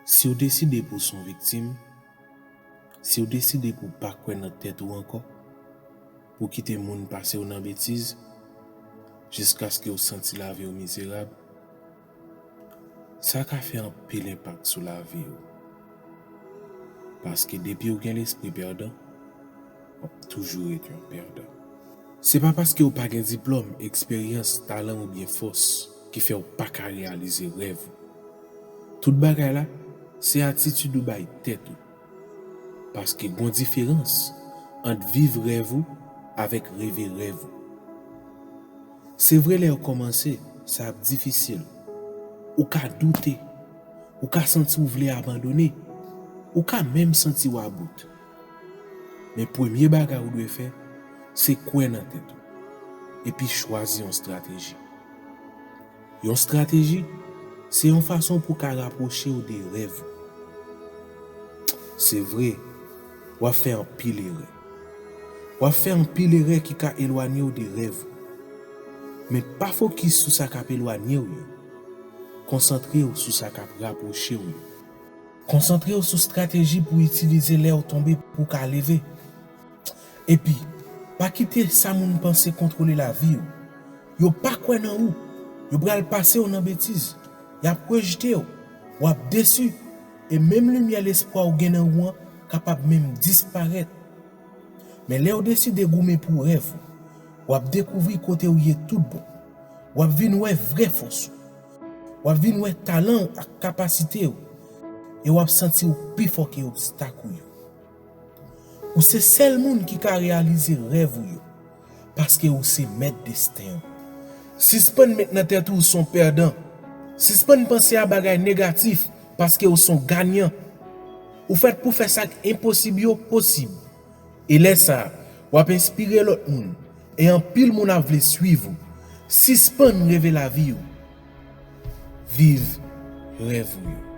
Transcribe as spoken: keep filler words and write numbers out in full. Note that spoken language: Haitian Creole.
Si w deside pou w se yon viktim, si w deside pou w pa kwè nan tèt ou ankò, pou w kite moun pase w nan betiz, jiskaske w santi lavi w mizerab, sa ka fè anpil enpak sou lavi w. Paske depi w gen lespri pèdan, w ap toujou ret yon pèdan. Se pa paske w pa gen diplòm, eksperyans, talan oubyen fòs ki fè w pa ka reyalize rèv ou. Tout bagay la, se atitid ou bay tèt ou. Paske gon diferans ant viv rèv ou avèk reve rèv ou. Se vre, lè w kòmanse, sa ap difisil. Ou ka doute. Ou ka santi w vle abandone. Ou ka menm santi w about. Men premye bagay ou dwe fè, se kwè nan tèt ou. Epi chwazi yon estrateji. Yon estrateji, se yon fason pou w ka rapwoche w de rèv ou. Se vre, w ap fè anpil erè. W ap fè anpil erè ki ka elwanye w de rèv ou. Men pa fokis sou sa k ap elwanye w yo. Konsantre w sou sa k ap rapwoche w yo. Konsantre w sou estrateji pou w itilize lè w tonbe pou w ka leve. Epi, pa kite sa moun panse kontwole lavi w. Yo pa kwè nan ou. Yo pral pase w nan betiz. Y ap rejte w. W ap desi. E menm limyè lespwa w gen nan ou an kapab menm disparèt. Men lè w deside goumen pou rèv ou, w ap dekouvri kote w ye tout bon. W ap vin wè vrè fòs ou. W ap vin wè talan w ak kapasite w. E w ap santi w pi fò ke obstak ou yo. Ou se sèl moun ki ka reyalize rèv ou yo, paske ou se mèt desten w. Sispann met nan tèt ou w se yon pèdan. Sispann panse a bagay negatif, paske ou se yon ganyan. Ou fèt pou fè sa k enposib yo posib. E lè sa a, w ap enspire lòt moun, e anpil moun ap vle swiv ou. Sispann reve lavi w. Viv rèv ou yo.